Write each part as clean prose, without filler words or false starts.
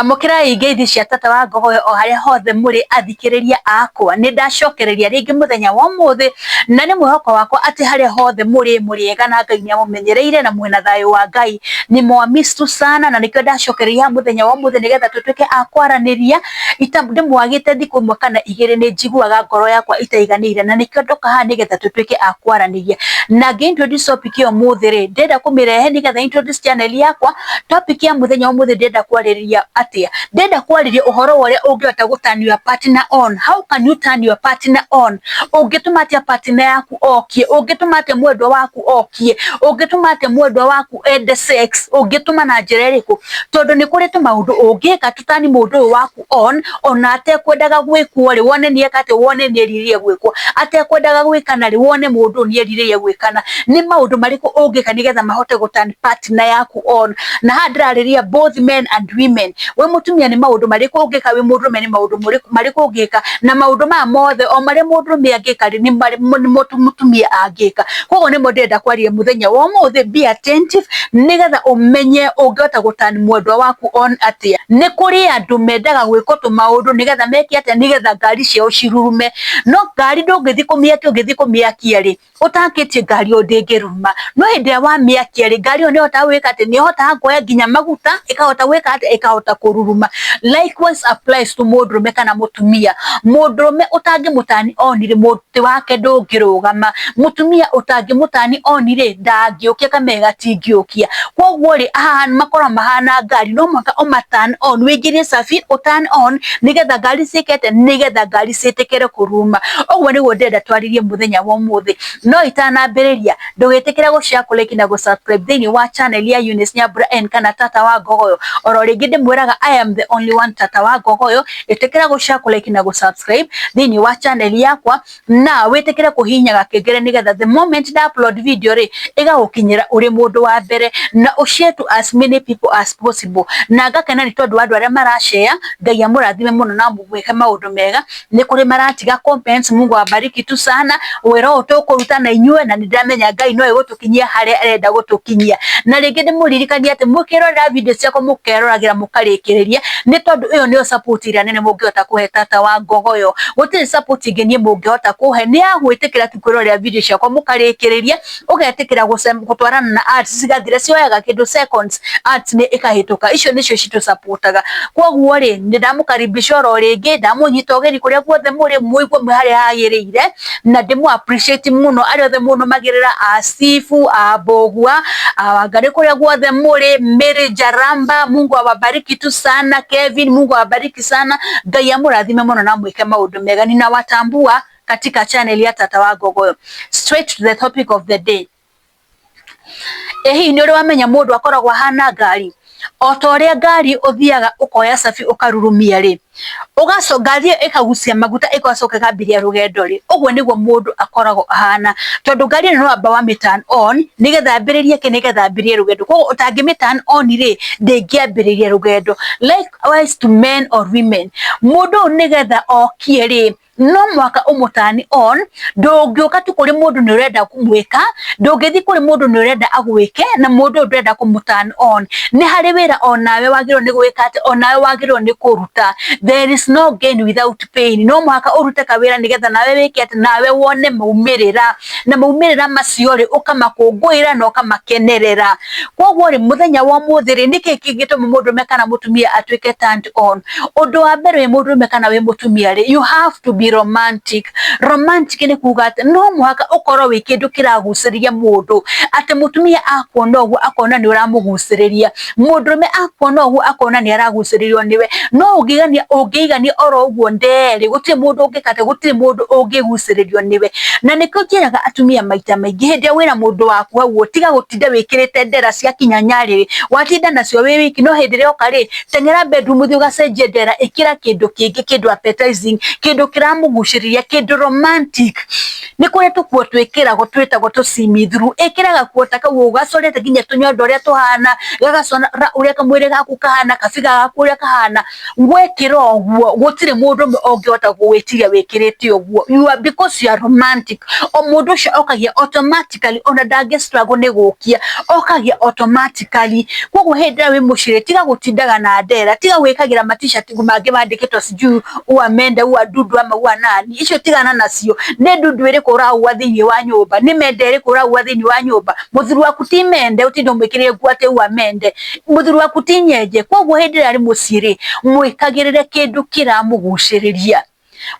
Amũkĩrai ngeithi cia tata wa ngogoyo o harĩa hothe mũrĩ athikĩrĩria akwa. Nĩ ndacokereria rĩngĩ mũthenya wa ũmũthĩ na nĩ mwĩhoko wakwa atĩ harĩa hothe mũrĩ mũrĩ ega na Ngai nĩ amũmenyereire na mwĩna thayũ wa Ngai. Nĩ mwamiss tu sana na nĩkĩo ndacokereria haha mũthenya wa ũmũthĩ nĩgetha tũtuĩke a kwaranĩria. Ndĩmwagĩte thikũ ĩmwe kana igĩrĩ nĩ njiguaga ngoro yakwa itaiganĩire na nĩkĩo ndoka haha nĩgetha tũtuĩke a kwaranĩria. Na ngĩ introduce topic ya ũmũthĩ rĩ, ndĩrenda kũmĩrehe nĩgetha introduce channel yakwa. Topic ya mũthenya wa ũmũthĩ ndĩrenda kwarĩrĩria atĩa? Ndĩrenda kwarĩrĩria ũhoro wa ũrĩa ũngĩhota gũ turn your partner on. How can you turn your partner on? Ũngĩtũma atĩa partner yaku okie? Ũngĩtũma atĩa mwendwa waku okie? Ũngĩtũma atĩa mwendwa waku ende sex? Ũngĩtũma na njĩra ĩrĩkũ? Tondũ nĩ kũrĩ tũmaũndũ ũngĩka tũ turn mũndũ ũyũ waku on ona atekwendaga gwĩkwo rĩ, wone nĩ eka atĩa, wone nĩ erirĩria gwĩkwo. Atekwendaga gwĩkana rĩ, wone mũndũ ũyũ nĩ erirĩria gwĩkana. Nĩ maũndũ marĩkũ ũngĩka nĩgetha mahote gũ turn partner yaku on? Na haha ndĩrarĩria both men and women. Wĩ mũtumia nĩ maũndũ marĩkũ ũngĩka, wĩ mũndũrũme nĩ maũndũ marĩkũ ũngĩka? Na maũndũ maya mothe o marĩa mũndũrũme angĩka rĩ, nĩmo mũtumia angĩka. Koguo nĩmo ndĩrenda kwaria mũthenya wa ũmũthĩ. Be attentive nĩgetha ũmenye ũngĩhota gũ turn mwendwa waku on atĩa. Nĩ kũrĩ andũ mendaga gwĩkwo tũmaũndũ nĩgetha meke atĩa? Nĩgetha ngari ciao cirurume. No ngari ndũngĩthiĩ kũmĩakia, ũngĩthiĩ kũmĩakia rĩ, ũtakĩtie ngari ĩyo ndĩngĩruruma. No hĩndĩ ĩrĩa wamĩakia rĩ, ngari ĩyo nĩ ĩhotaga gwĩka atĩ? Nĩ ĩhotaga kuoya nginya maguta, ĩkahota gwĩka atĩa? Ĩkahota kũruruma. Likewise applies to mũndũrũme kana mũtumia. Mũndũrũme ũtangĩmũ turn on rĩ, mũtĩ wake ndũngĩrũgama. Mũtumia ũtangĩmũ turn on rĩ, ndangĩũkia kamere gatingĩũkia. Koguo rĩ, haha makoragwo mahana ngari, no mũhaka ũma turn on, wĩingĩrie cabi ũ turn on nĩgetha ngari ciĩke atĩa? Nĩgetha ngari ciĩtĩkĩre kũruruma. Ũguo nĩguo ndĩrenda twarĩrie mũthenya wa ũmũthĩ. No itanambĩrĩria, ndũgĩtĩkĩre gũ share, kũ like na gũ subscribe thĩinĩ wa channel ya Eunice Nyambura N kana Tata wa Ngogoyo. Oro rĩngĩ ndĩmwĩraga I am the only one Tata wa Ngogoyo. Ĩtĩkĩra gũ share, kũ like na gũ subscribe thĩinĩ wa channel yakwa na wĩtĩkĩre kũhihinya gakengere nĩgetha the moment nda upload video rĩ, ĩgagũkinyĩra ũrĩ mũndũ wa mbere na ũ share to as many people as possible. Na ngakena nĩ tondũ wa andũ arĩa mara share. Ngai amũrathime mũno na amwĩke maũndũ mega. Nĩ kũrĩ maratiga comments, Mungu awabariki tu sana. Wĩra ũyũ tũkũruta na inyuĩ na nĩ ndĩramenya Ngai no egũtũkinyia harĩa arenda gũtũkinyia. Na rĩngĩ ndĩmũririkanie atĩ mũkĩrorera video ciakwa mũkeroragĩra mũkarĩkĩrĩria, nĩ tondũ ĩyo nĩyo support ĩrĩa nene mũngĩhota kũhe Tata wa Ngogoyo. Gũtirĩ support ĩngĩ niĩ mũngĩhota kũhe, nĩ ya gwĩtĩkĩra tu kwĩrorera video ciakwa mũkarĩkĩrĩria, ũgetĩkĩra gũtwarana na ads cigathira, cioyaga kĩndũ seconds, ads nĩ ĩkahĩtũka. Icio nĩcio citũ-supportaga. Koguo rĩ, nĩ ndamũkaribisha oro rĩngĩ, ndamũnyita ũgeni kũrĩa guothe mũrĩ, mũigue mwĩ harĩa hagĩrĩire na ndĩmũ appreciate mũno arĩa othe mũnũmagĩrĩra, a Sifu, a Mbũgua, a Wangarĩ, kũrĩa guothe mũrĩ, Mary Jaramba, Mungu awabariki tu sana. Kevin, Mungu awabariki sana. Ngai amũrathime mũno na mwĩke maũndũ mega. Ninawatambua katika channel ya Tata wa Ngogoyo. Straight to the topic of the day. Ĩ hihi nĩ ũrĩ wamenya mũndũ akoragwo ahana ngari? O ta ũrĩa ngari ũthiaga ũkoya cabi ũkarurumia rĩ, ũgacoka ngari ĩyo ĩkagucia maguta ĩgacoka ĩkambĩrĩria rũgendo rĩ, ũguo nĩguo mũndũ akoragwo ahana. Tondũ ngari ĩno nĩ wamba wamĩ turn on nĩgetha ambĩrĩrie kĩ? Nĩgetha ambĩrĩrie rũgendo. Koguo ũtangĩmĩ turn on rĩ, ndĩngĩambĩrĩria rũgendo. Likewise to men or women. Mũndũ ũyũ nĩgetha okie rĩ, no mũhaka ũmũ turn on. Ndũngĩũka tu kũrĩ mũndũ nĩ ũrenda kũmwĩka, ndũngĩthiĩ kũrĩ mũndũ nĩ ũrenda agwĩke na mũndũ ũyũ ndũrenda kũmũ turn on. Nĩ harĩ wĩra onawe wagĩrĩirwo nĩ gwĩka atĩ, onawe wagĩrĩirwo nĩ kũruta. There is no gain without pain. No mũhaka ũrute kawĩra nĩgetha nawe wĩke atĩ? Nawe wone maumĩrĩra, na maumĩrĩra macio rĩ, ũkamakũngũĩra na ũkamakenerera. Koguo rĩ, mũthenya wa ũmũthĩ rĩ, nĩkĩ kĩngĩtũma mũndũrũme kana mũtumia atuĩke turned on? Ũndũ wa mbere, wĩ mũndũrũme kana wĩ mũtumia rĩ, you have to be romantic. Romantic nĩ kuga atĩ no mũhaka ũkorwo wĩ kĩndũ kĩragucĩrĩria mũndũ, atĩ mũtumia akuona ũguo akona nĩ ũramũgucĩrĩria, mũndũrũme akuona ũguo akona nĩ aragucĩrĩrio nĩwe. No ũngĩigania ũngĩigania oro ũguo nderĩ, gũtirĩ mũndũ ũngĩka atĩ, gũtirĩ mũndũ ũngĩgucĩrĩrio nĩwe. Na nĩkĩo njĩraga atumia maita maingĩ, hĩndĩ ĩrĩa wĩna mũndũ waku hau, tiga gũtinda wĩkĩrĩte ndera cia kinya nyarĩrĩ, watinda nacio wĩ wiki. No hĩndĩ ĩrĩa oka rĩ, teng'era bedroom, ũthiĩ ũgacenjie ndera, ĩkĩra kĩndũ kĩngĩ, kĩndũ appetizing, kĩndũ kĩramũ Kĩramũgucĩrĩria, kĩndũ romantic. Nĩ kũrĩ tũkuo twĩkĩragwo twĩtagwo tũcimithuru, ĩkĩra gakuo ta kau ũgacorete nginya tũnyondo ũrĩa tũhana, gagacora ũrĩa kamwĩrĩ gaku kahana, kabiga gaku ũrĩa kahana. Wekĩra ũguo gũtirĩ mũndũrũme ũngĩhota gũgwĩtiria wĩkĩrĩte ũguo. You are, because you are romantic. O mũndũ ũcio okagia automatically, ona ndangĩ struggle nĩ gũkia, okagia automatically. Koguo hĩndĩ ĩrĩa wĩ mũciĩ tiga gũtindaga na ndera, tiga gwĩkagĩra ma t-shirt mangĩ mandĩkĩtwo sijui ua mende ua ndundu ama ua nani, icio tigana nacio. Nĩ ndundu ĩrĩkũ ũraua thĩinĩ wa nyũmba? Nĩ mende ĩrĩkũ ũraua thĩinĩ wa nyũmba? Mũthuri waku ti mende ũtinde ũmwĩkĩrĩre nguo atĩ ua mende. Mũthuri waku ti nyenje. Koguo hĩndĩ ĩrĩa arĩ mũciĩ rĩ, mwĩkagĩrĩre kĩndũ kĩramũgucĩrĩria,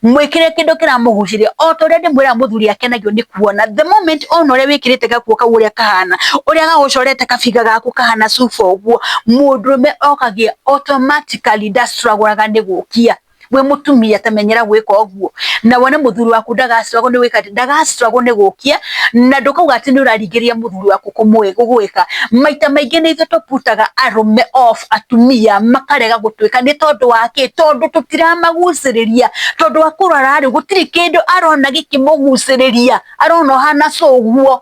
mwĩkĩre kĩndũ kĩramũgucĩrĩria. O ta ũrĩa ndĩmwĩraga, mũthuri akenagio nĩ kuona the moment ona ũrĩa wĩkĩrĩte gakuo kau ũrĩa kahana, ũrĩa gagũcorete, kabiga gaku kahana cuba ũguo, mũndũrũme okagia automatically, ndastruggle nĩ gũkia. Wĩ mũtumia ta menyera gwĩka ũguo na wone mũthuri waku ndagastruggle nĩ gwĩka atĩ, ndagastruggle nĩ gũkia, na ndũkauga atĩ nĩ ũraringĩrĩria mũthuri waku kũmwĩka. Maita maingĩ nĩ ithuĩ tũputaga arũme off, atumia makarega gũtuĩka nĩ tondũ wa kĩ? Tondũ tũtiramagucĩrĩria. Tondũ wa kũrora rĩ, gũtirĩ kĩndũ arona gĩkĩmũgucĩrĩria, arona ũhana ũguo.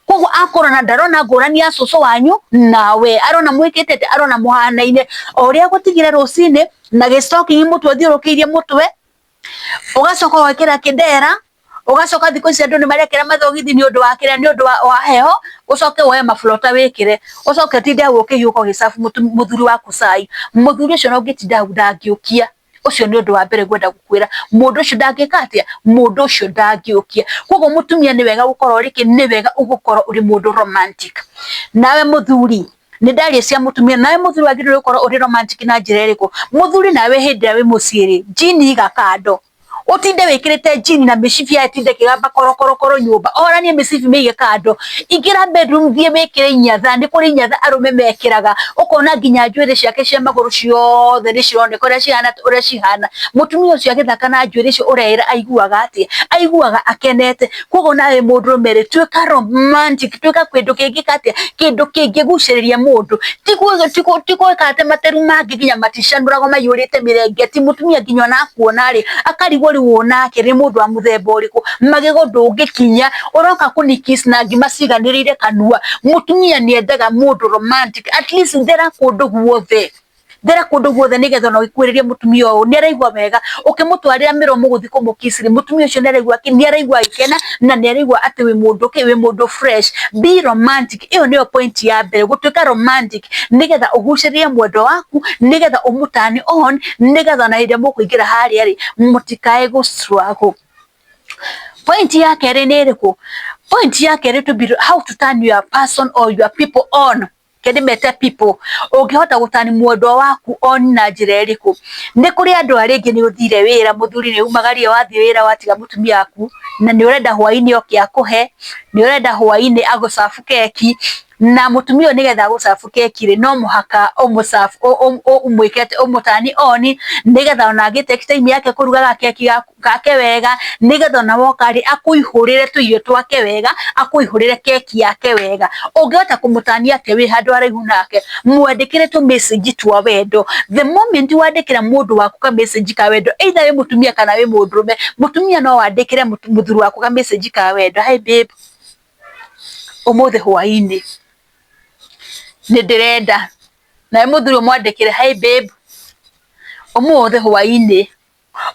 Koguo akorona ndarona ngũrani ya cũcũ wanyu nawe, arona mwĩkĩte atĩa, arona mũhanaine. O ũrĩa agũtigire rũcinĩ na gĩ stocking mũtwe ũthiũrũrũkĩirie mũtwe, ũgacoka ũgekĩra kĩndera, ũgacoka thikũ ici andũ nĩ marekĩra mathogithi nĩ ũndũ wa kĩrĩa, nĩ ũndũ wa heho, ũcoke woe maburota wĩkĩre, ũcoke ũtinde hau ũkĩhiũka ũgĩcabu mũthuri waku cai. Mũthuri ũcio ona ũngĩtinda hau ndangĩũkia. Ũcio nĩ ũndũ wa mbere ngwenda gũkwĩra, mũndũ ũcio ndangĩka atĩa? Mũndũ ũcio ndangĩũkia. Koguo mũtumia nĩ wega gũkorwo rĩkĩ, nĩ wega ũgũkorwo ũrĩ mũndũ romantic. Nawe mũthuri, nĩ ndaria cia mũtumia, nawe mũthuri wagĩrĩirwo gũkorwo ũrĩ romantic na njĩra ĩrĩkũ? Mũthuri, nawe hĩndĩ ĩrĩa wĩ mũciĩ rĩ, jean iga kando, ũtinde wĩkĩrĩte jean na mĩcibi yayo ĩtinde ĩkĩgamba korokorokoro nyũmba, oranie mĩcibi mĩige kando. Ingĩra bedroom, thiĩ wĩkĩre inyatha. Nĩ kũrĩ inyatha arũme mekĩraga ũkona nginya njuĩrĩ ciake cia magũrũ ciothe nĩ cironeka ũrĩa cihana, ũrĩa cihana. Mũtumia ũcio agĩthaka na njuĩrĩ icio, ũreĩra aiguaga atĩa? Aiguaga akenete. Koguo nawe mũndũrũme rĩ, tuĩka romantic, tuĩka kĩndũ kĩngĩka atĩa, kĩndũ kĩngĩgucĩrĩria mũndũ. Ti gwĩka atĩ materu mangĩ nginya maticanũragwo maiyũrĩte mĩrengeti, mũtumia nginya ona akuona rĩ, akarigwo rĩu onake nĩ mũndũ wa mũthemba ũrĩkũ. Magego ndũngĩkinya, ũroka kũni kiss na ngima ciganĩrĩire kanua. Mũtumia nĩ endaga mũndũ romantic. At least thera kũndũ guothe, thera kũndũ guothe, nĩgetha ona ũgĩkuhĩrĩria mũtumia ũyũ nĩ araigua wega. Ũkĩmũtwarĩra mĩromo gũthiĩ kũmũkiss rĩ, mũtumia ũcio nĩ araigua agĩkena na nĩ araigua atĩ wĩ mũndũ kĩ, wĩ mũndũ fresh. Be romantic. Ĩyo nĩyo point ya mbere, gũtuĩka romantic nĩgetha ũgucĩrĩrie mwendwa waku, nĩgetha ũmũturn on, nĩgetha ona hĩndĩ ĩrĩa mũkũingĩra harĩa rĩ, mũtikae gũ struggle. Point ya kerĩ nĩ ĩrĩkũ? Point ya kerĩ, to be how to turn your person or your people on, kĩndĩ people, ũngĩhota gũturn mwendwa waku on na njĩra ĩrĩkũ? Nĩ kũrĩ andũ arĩa rĩngĩ nĩ ũthire wĩra, mũthuri nĩ umagarire, wathiĩ wĩra watiga mũtumia waku, na nĩ ũrenda hwainĩ oke akũhe, nĩ ũrenda hwainĩ agũcabu keki. Na mũtumia ũyũ nĩgetha agũcabu keki rĩ, no mũhaka ũmwĩke atĩ, ũmũturn on, nĩgetha ona agĩ take time yake kũrugaga keki gake wega, nĩgetha ona woka rĩ, akũihũrĩre tũirio twake wega, akũihũrĩre keki yake wega. Ũngĩhota kũmũturn atĩa wĩ handũ haraihu nake? Mwandĩkĩre tũ message twa wendo. The moment wandĩkĩra mũndũ waku ka message ka wendo, either wĩ mũtumia kana wĩ mũndũrũme, mũtumia no wandĩkĩre mũthuri waku ka message ka wendo: "Hi babe, ũmũthĩ hwainĩ nĩ ndĩrenda." Nawe mũthuri ũmwandĩkĩre: "Hi babe, ũmũthĩ hwainĩ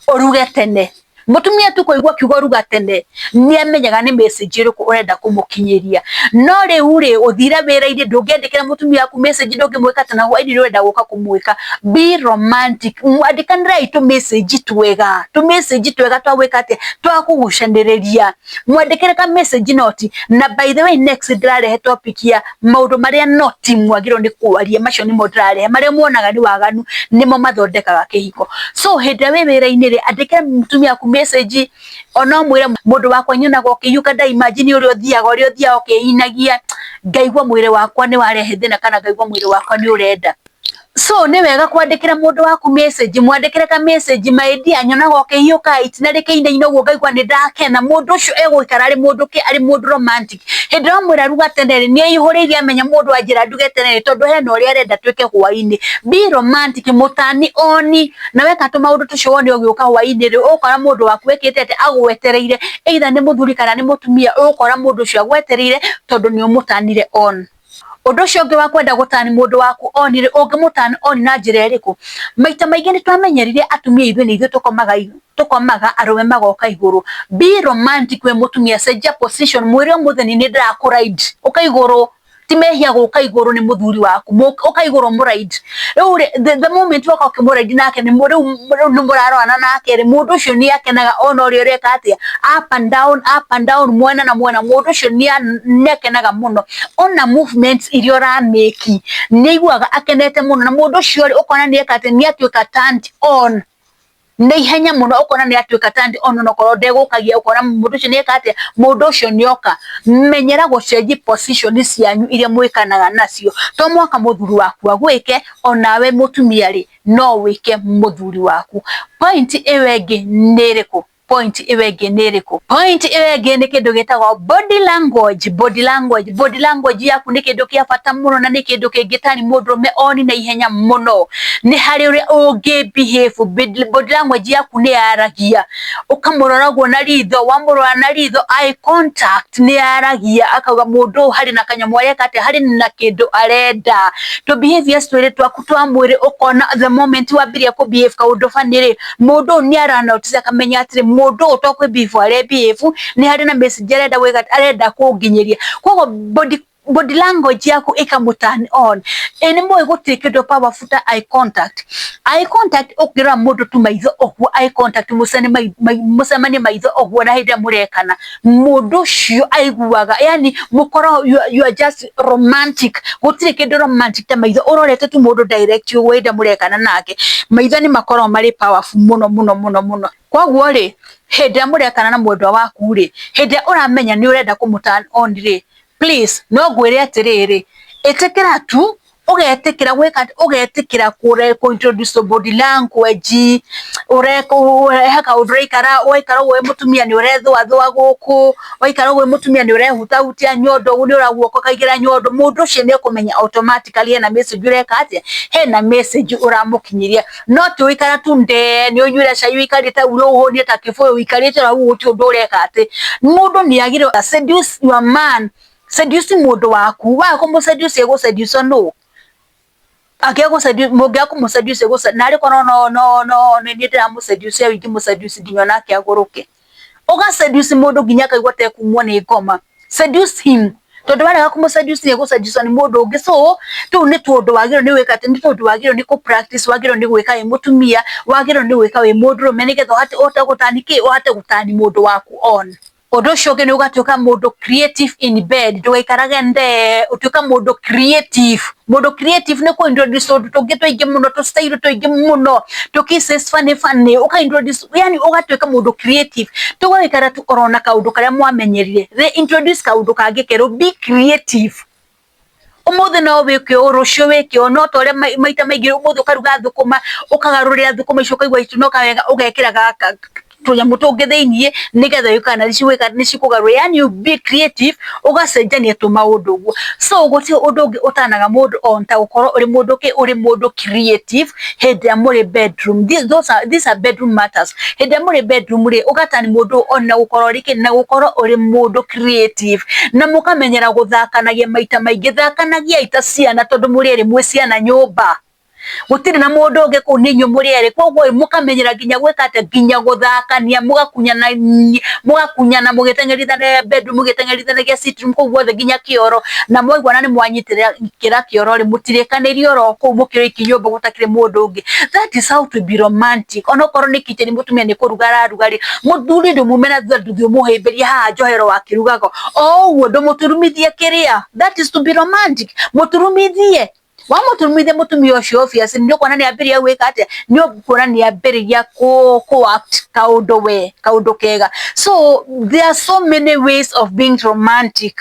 ũruge tene." Mũtumia tu kũigua kiugo "ruga tene" nĩ amenyaga nĩ message ĩrĩkũ ũrenda kũmũkinyĩria. No rĩu rĩ, ũthire wĩra-inĩ, ndũngĩandĩkĩra mũtumia waku message, ndũngĩmwĩka atĩ na hwainĩ nĩ ũrenda gũka kũmwĩka. Be romantic, andĩkanĩrai tũ message twega, tũ message twega twa gwĩka atĩa, twa kũgucanĩrĩria. Mwandĩkĩre ka message note. Na by the way, next ndĩrarehe topic ya maũndũ marĩa noti mwagĩrĩirwo nĩ kwaria. Macio nĩmo ndĩrarehe, marĩa muonaga nĩ waganu nĩmo mathondekaga kĩhiko. So hĩndĩ ĩrĩa wĩ wĩra-inĩ rĩ, andĩkĩra mũtumia waku message, ona ũmwĩre: "Mũndũ wakwa, nyonaga ũkĩiyũka, nda imagine ũrĩa ũthiaga, ũrĩa ũthiaga ũkĩinagia, ngaigua mwĩrĩ wakwa nĩ warehe thĩna, kana ngaigua mwĩrĩ wakwa nĩ ũrenda." So nĩ wega kwandĩkĩra mũndũ waku message, mwandĩkĩre ka message, my dear, nyonaga ũkĩhiũka itina rĩkĩinaina ũguo ngaigua nĩ ndakena. Mũndũ ũcio egũikara arĩ mũndũ kĩ, arĩ mũndũ romantic. Hĩndĩ ĩrĩa wamwĩra ruga tene rĩ, nĩ aihũrĩirie amenya mũndũ anjĩra nduge tene rĩ, tondũ hena ũrĩa arenda twĩke hwainĩ. Be romantic, mũtani oni na weka tũmaũndũ tũcio wone ũgĩũka hwainĩ rĩ, ũgũkora mũndũ waku ekĩte atĩa, agwetereire, either nĩ mũthuri kana nĩ mũtumia, ũgũkora mũndũ ũcio agwetereire tondũ nĩ ũmũtanire on. Ũndũ ũcio ũngĩ wa kwenda gũtani mũndũ waku on rĩ, ũngĩmũtani on na njĩra ĩrĩkũ? Maita maingĩ nĩ twamenyerire atumia ithuĩ nĩ ithuĩ tũkomaga arũme magoka igũrũ. Be romantic we mũtumia, cenjia position, mwĩre ũmũthĩ nĩ niĩ ndĩrakũ ride, ũka igũrũ. Ti mehia gũka igũrũ nĩ mũthuri waku, ũka igũrũ mũ ride. Rĩu rĩ, the moment woka ũkĩmũ ride nake nĩ rĩu nĩ mũrarorana nake rĩ, mũndũ ũcio nĩ akenaga ona ũrĩa ũreka atĩa, up and down, up and down, mwena na mwena, mũndũ ũcio nĩ akenaga mũno. Ona movements iria ũramĩki, nĩ aiguaga akenete mũno, na mũndũ ũcio rĩ, ũkona nĩ eka atĩa, nĩ atuĩka turned on na ihenya mũno, ũkona nĩ atuĩka turned on, onokorwo ndegũkagia, ũkona mũndũ ũcio nĩ eka atĩa, mũndũ ũcio nĩ oka. Menyera gũcenjia position cianyu iria mwĩkanaga nacio. To mũhaka mũthuri waku agwĩke, onawe mũtumia rĩ, no wĩke mũthuri waku. Point ĩyo ĩngĩ nĩ ĩrĩkũ? Point ĩyo ĩngĩ nĩ ĩrĩkũ? Point ĩyo ĩngĩ nĩ kĩndũ gĩtagwo body language. Body language, body language yaku nĩ kĩndũ kĩa bata mũno na nĩ kĩndũ kĩngĩtani mũndũrũme oni na ihenya mũno. Nĩ harĩ ũrĩa ũngĩ behave, body language yaku nĩ yaragia, ũkamũrora ũguo na ritho, wamũrora na ritho, eye contact nĩ yaragia, akauga mũndũ ũyũ harĩ na kanyamũ areka atĩa, harĩ na kĩndũ arenda. Tũ behaviors twĩrĩ twaku twa mwĩrĩ, ũkona the moment wambirie kũ behave kaũndũ funny rĩ, mũndũ ũyũ nĩ ara notice akamenya atĩrĩ, mũndũ ũyũ to kwĩ behave are behave, nĩ harĩ na message arenda gwĩka, arenda kũnginyĩria. Koguo body language yaku ĩkamũ turn on. Ĩ nĩ mũĩ gũtirĩ kĩndũ powerful ta eye contact. Eye contact, ũngĩrora mũndũ tu maitho ũguo, eye contact, mũcemanie maitho ũguo na hĩndĩ ĩrĩa mũrekana, mũndũ ũcio aiguaga yani mũkorwo you are just romantic. Gũtirĩ kĩndũ romantic ta maitho ũrorete tu mũndũ direct ũguo hĩndĩ ĩrĩa mũrekana nake. Maitho nĩ makoragwo marĩ powerful mũno mũno mũno mũno. Koguo rĩ, hĩndĩ ĩrĩa mũrekana na mwendwa waku rĩ, hĩndĩ ĩrĩa ũramenya nĩ ũrenda kũmũ turn on rĩ, please no ngwĩre atĩrĩrĩ, ĩtĩkĩra tu, ũgetĩkĩra gwĩka, ũgetĩkĩra kũ introduce body language, ũrehe kaũndũ ũraikara, waikara ũguo wĩ mũtumia nĩ ũrethũathũa gũkũ, waikara ũguo wĩ mũtumia nĩ ũrehutahutia nyondo ũguo, nĩ ũra guoko kaingĩra nyondo, mũndũ ũcio nĩ ekũmenya automatically hena message ũreka atĩa, hena message ũramũkinyĩria. No ti ũikara tu ndee, nĩ ũnyuire cai ũikarĩte hau ũhũnie ta kĩbũyũ ũikarĩte hau gũtirĩ ũndũ ũreka atĩ. Mũndũ nĩ agĩrĩirwo seduce your man, seduce mũndũ waku, waga kũmũ seduce egũ seduce nũ? Mũngĩaga kũmũ seduce narĩ korwo no nĩ niĩ ndĩramũ seduce au ingĩmũ seduce nginya onake agũrũke. Ũga seduce mũndũ nginya akaigua ta ekumwo nĩ ngoma. Seduce him, tondũ warega kũmũ seduce nĩ egũ seduce nĩ mũndũ ũngĩ. So tũu nĩ tũũndũ wagĩrĩirwo nĩ gwĩka atĩ, nĩ tũũndũ wagĩrĩirwo nĩ kũ practice, wagĩrĩirwo nĩ gwĩka wĩ mũtumia, wagĩrĩirwo nĩ gwĩka wĩ mũndũrũme, nĩgetha ũhote gũtani kĩ, ũhote gũtani mũndũ waku on. Ũndũ ũcio ũngĩ nĩ ũgatuĩka mũndũ creative in bed, ndũgaikarage ndee, ũtuĩka mũndũ creative. Mũndũ creative nĩ kũ introduce tũũndũ tũngĩ tũingĩ mũno, tũ style tũingĩ mũno, tũ kisses funny funny, ũka introduce, yani ũgatuĩka mũndũ creative. Tũgũikara tu orona kaũndũ karĩa mwamenyerire, reintroduce kaũndũ kangĩ kerũ, be creative. Ũmũthĩ no wĩke ũũ, rũciũ wĩke ũũ, no ta ũrĩa maita maingĩ ũmũthĩ ũkaruga thũkũma, ũkagarũrĩra thũkũma icio ũkaigua itinoka wega, ũgekĩra tũnyamũ tũngĩ thĩiniĩ nĩgetha wĩke kana nĩ cikũgarũra, yani you be creative, ũgacenjania tũmaũndũ ũguo. So gũtirĩ ũndũ ũngĩ ũtanaga mũndũ on ta gũkorwo ũrĩ mũndũ kĩ, ũrĩ mũndũ creative hĩndĩ ĩrĩa mũrĩ bedroom. These are bedroom matters. Hĩndĩ ĩrĩa mũrĩ bedroom rĩ, ũgatani mũndũ on na gũkorwo ũrĩ kĩ, na gũkorwo ũrĩ mũndũ creative, na mũkamenyera gũthakanagia maita maingĩ. Thakanagiai ta ciana, tondũ mũrĩ erĩ mwĩ ciana nyũmba, gũtirĩ na mũndũ ũngĩ kũu, nĩ inyuĩ mũrĩ erĩ. Koguo mũkamenyera nginya gwĩka atĩa, nginya gũthakania, mũgakunyana mũgakunyana mũgĩteng'erithania bedroom, mũgĩteng'erithanagia sitting room kũu guothe nginya kĩoro. Na mwaiguana nĩ mwanyitĩrĩra kĩoro rĩ, mũtirĩkanĩrie oro kũu mũkĩrĩ oiki nyũmba gũtakĩrĩ mũndũ ũngĩ. That is how to be romantic. Onokorwo nĩ kitchen mũtumia nĩ kũruga araruga rĩ, mũthuri ndũmume na thutha, ndũthiĩ ũmũhĩmbĩrie haha njohero akĩrugaga o ũguo, ndũmũturumithie kĩrĩa. That is to be romantic. Mũturumithie, wamũturumithia mũtumia ũcio, obviously nĩ ũkuona nĩ ambĩrĩria gwĩka atĩa, nĩ ũkuona nĩ ambĩrĩria kũ act kaũndũ we kaũndũ kega. So there are so many ways of being romantic.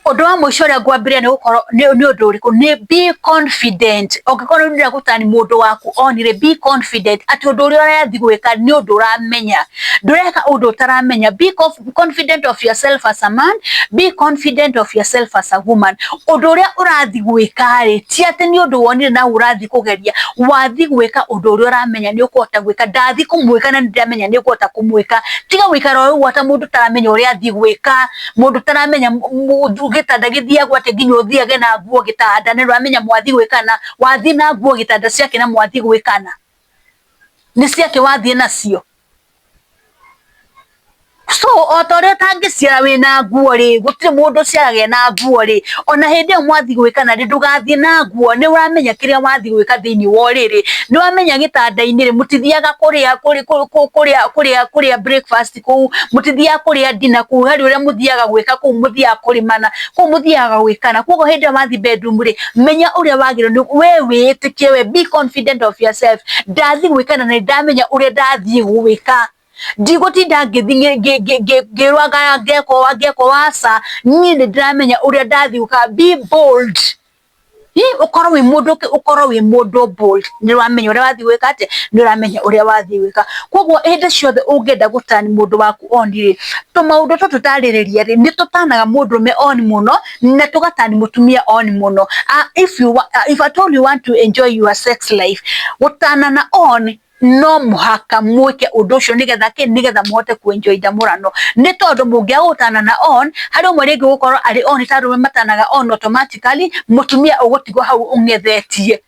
Ũndũ wa mũico ũrĩa ngwambĩrĩria nĩ gũkorwo nĩ ũndũ ũrĩkũ? Nĩ be confident. Ũngĩkorwo nĩ ũrenda gũtani mũndũ waku on rĩ, be confident atĩ ũndũ ũrĩa ũrathiĩ gwĩka nĩ ũndũ ũramenya. Ndũreka ũndũ ũtaramenya. Be confident of yourself as a man, be confident of yourself as a woman. Ũndũ ũrĩa ũrathiĩ gwĩka rĩ, ti atĩ nĩ ũndũ wonire na ũrathiĩ kũgeria. Wathiĩ gwĩka ũndũ ũrĩa ũramenya nĩ ũkũhota gwĩka. Ndathiĩ kũmwĩka na nĩ ndĩramenya nĩ ngũhota kũmwĩka. Tiga gũikara o ũguo ta mũndũ ũtaramenya ũrĩa athiĩ gwĩka, mũndũ ũtaramenya gĩtanda gĩthiagwo atĩa nginya ũthiage na nguo gĩtanda nĩ ũramenya mwathiĩ gwĩkana, wathiĩ na nguo gĩtanda ciake na mwathiĩ gwĩkana. Nĩ ciake wathiĩ nacio. So o ta ũrĩa ũtangĩciara wĩna nguo rĩ, gũtirĩ mũndũ ũciaraga ena nguo rĩ, ona hĩndĩ ĩyo mwathiĩ gwĩkana rĩ, ndũgathiĩ na nguo, nĩ ũramenya kĩrĩa wathiĩ gwĩka thĩinĩ wa ũrĩrĩ, nĩ wamenya gĩtanda-inĩ rĩ, mũtithiaga kũrĩa kũrĩa kũrĩa kũrĩa breakfast kũu, mũtithiaga kũrĩa dinner kũu, harĩ ũrĩa mũthiaga gwĩka kũu, mũthiaga kũrĩmana, kũu mũthiaga gwĩkana. Koguo hĩndĩ ĩyo wathiĩ bedroom rĩ, menya ũrĩa wagĩrĩirwo, we wĩĩtĩkie we, be confident of yourself. Ndathiĩ gwĩkana na nĩ ndamenya ũrĩa ndathiĩ gwĩka. Ndigũtinda ngĩthiĩ ngĩrwaga ngekwo ngekwo aca, niĩ nĩ ndĩramenya ũrĩa ndathiĩ gwĩka. Be bold. Ũkorwo wĩ mũndũ ũkorwo wĩ mũndũ bold. Nĩ ũramenya ũrĩa wathiĩ gwĩka atĩa, nĩ ũramenya ũrĩa wathiĩ gwĩka. Koguo hĩndĩ ciothe ũngĩenda gũtani mũndũ waku on rĩ, tũmaũndũ tũtũ ndarĩrĩria rĩ, nĩ tũtanaga mũndũrũme on mũno na tũgatani mũtumia on mũno. If at all you want to enjoy your sex life, gũtanana on no mũhaka mwĩke ũndũ ũcio nĩgetha kĩ, nĩgetha mũhote ku enjoy ndamũrano. Nĩ tondũ mũngĩaga gũtanana on, harĩ ũmwe rĩngĩ ũgũkorwo arĩ on ta arũme matanaga on automatically, mũtumia ũgũtigwo hau ũng'ethetie.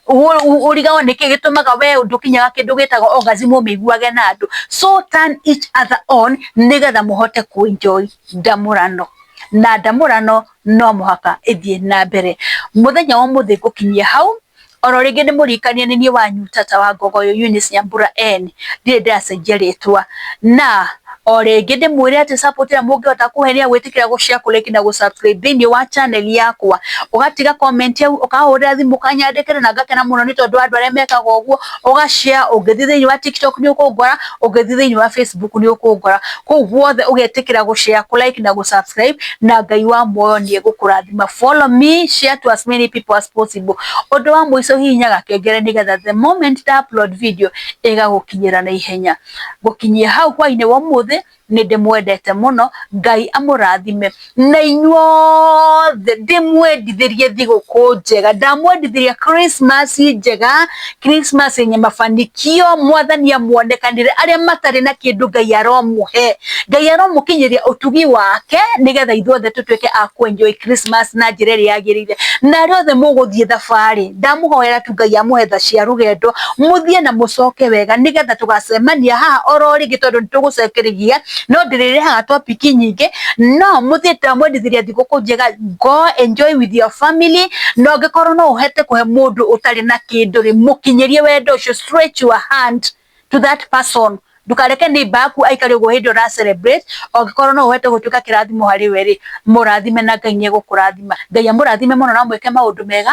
Ũrigagwo nĩkĩ gĩtũmaga we ndũkinyaga kĩndũ gĩtagwo orgasm ũmĩiguage na andũ. So turn each other on nĩgetha mũhote ku enjoy ndamũrano. Na ndamũrano no mũhaka ĩthiĩ na mbere. Mũthenya wa ũmũthĩ ngũkinyia hau. Oro rĩngĩ nĩ mũririkanie nĩ niĩ wanyu tata wa Ngogoyo Eunice Nyambura N, ndirĩ ndĩracenjia rĩtwa. Na o rĩngĩ ndĩmwĩre atĩ support ĩrĩa mũngĩhota kũhe nĩ ya gwĩtĩkĩra gũ share, kũ like na gũ subscribe thĩinĩ wa channel yakwa. Ũgatiga comment hau, ũkahũrĩra thimũ ũkanyandĩkĩra na ngakena mũno nĩ tondũ wa andũ arĩa mekaga ũguo. Ũga share, ũngĩthiĩ thĩinĩ wa TikTok nĩ ũkũngora, ũngĩthiĩ thĩinĩ wa Facebook nĩ ũkũngora. Kũu guothe ũgetĩkĩra gũ share, kũ like na gũ subscribe na Ngai wa muoyo nĩ egũkũrathima. Follow me, share to as many people as possible. Ũndũ wa mũico hihinya gakengere nĩgetha the moment nda upload video ĩgagũkinyĩra na ihenya. Gũkinyia hau hwainĩ wa ũmũthĩ nĩ ndĩmwendete mũno, Ngai amũrathime na inyuothe ndĩmwendithĩrie thigũkũ njega, ndamwendithĩria Christmas njega, Christmas yenye mafanikio, mwathani amuonekanĩre, arĩa matarĩ na kĩndũ Ngai aromũhe, Ngai aromũkinyĩria ũtugi wake nĩgetha ithuothe tũtuĩke a ku enjoy Christmas na njĩra ĩrĩa yagĩrĩire. Na arĩa othe mũgũthiĩ thabarĩ, ndamũhoera tu Ngai amũhe tha cia rũgendo, mũthiĩ na mũcoke wega nĩgetha tũgacemania haha oro rĩngĩ tondũ nĩ tũgũcokereria, no ndĩrĩrehaga topic nyingĩ, no mũthiĩ ndamwendithĩria thigũkũ njega, go enjoy with your family, na ũngĩkorwo no ũhote kũhe mũndũ ũtarĩ na kĩndũ rĩ, mũkinyĩrie wendo ũcio, stretch your hand to that person. Ndũkareke neighbor yaku aikare ũguo hĩndĩ ĩrĩa ũra celebrate, ũngĩkorwo no ũhote gũtuĩka kĩrathimo harĩ we rĩ, mũrathime na Ngai nĩ egũkũrathima. Ngai amũrathime mũno na mwĩke maũndũ mega.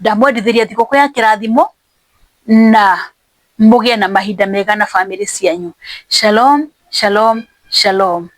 Ndamwendithĩria thigũkũ ya kĩrathimo na mũgĩe na mahinda mega na bamĩrĩ cianyu. Shalom, shalom, shalom.